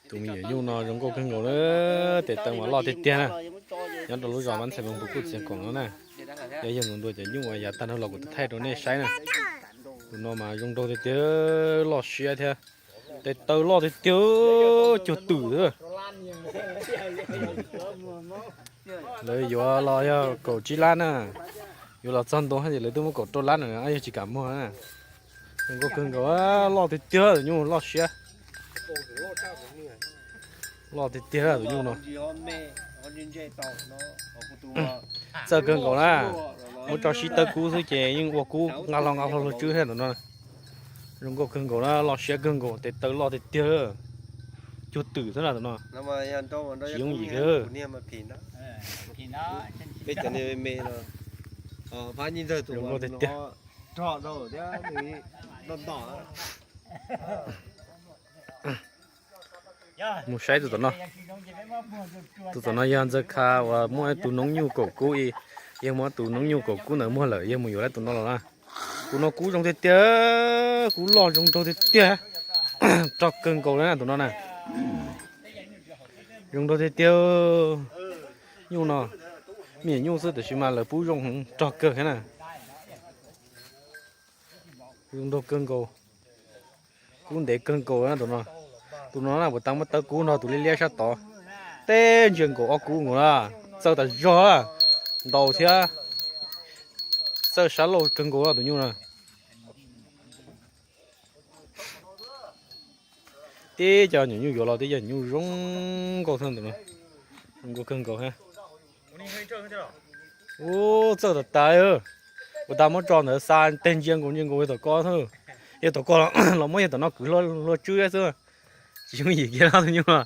Tus me nyuam nyuj no zoo nkauj kawg nkaus na, tes taw mas loj tiag tiag na. Nyob rau lub zos Mab Ntxhais Moos Pus Kuj Txiav Koom no na. Yog yog mus ntua cov nyuj uas yav tag no los kuv thaij rau nej saib na. Tus no mas zoo nraug tiag tiag, loj siab thiab. Tes taw loj tiag tiag, cuag twm xwb. Lawv yuav los yog kaum tsib lab na. Yuav los txog ntua ces lawv twb muab kaum rau lab na, yog tsis kam muag na. Zoo nkauj kawg nkaus, loj tiag tiag, tus nyuj loj siab. Loj tiag tiag tus nyuj no. Txawj kawg nkaus na. Muab tso sib tawb kub xwb ces yeej ua kub nqa hlo nqa hlo luag tswb thiab tus no. Zoo nkauj kawg nkaus na, loj siab kawg nkaus, tes taw loj tiag tiag. Cuag twm xwb na tus no. Tsis yooj yim kiag. Zoo nkauj tiag tiag. Mus saib tus tom no. Tus tom no yog Ntxawg Kha uas muaj tus noob nyuj kaum kub, yawg muab tus noob nyuj kaum kub ntawd muag lawm, yawg mus yuav lawm tus no los na. Tus no kub zoo tiag tiag, kub loj zoo nraug tiag tiag. Rog kawg nkaus li na tus no na. Zoo nraug tiag tiag. Nyuj no, me nyuam nyuj xwb tiam sis mas lawv pub zoo heev, rog kawg thiab na. Zoo nraug kawg nkaus. Kub ntev kawg nkaus na tus no. Tus no na puas tas muab tawb kub nrog tus liab liab sab tod. Tej ntsia nkaus ob kub nkaus na. Txawj tas zog, ntaus thiab. Txawj sab laug kawg nkaus tus nyuj na. Tib cov nyuam nyuj yuav los tib cov nyuj zoo nkauj thiab ntawm no. Zoo nkauj kawg nkaus thiab. Ub, txawj tas tas. Ua tas muab tso ntawd xa teg ntsia nkaus ntsia nkaus yawg tom ko xwb. Yawg tom ko los muab yawg tom no kwv hlua tswb xwb. Tsis yooj yim kiag no tus nyuj no.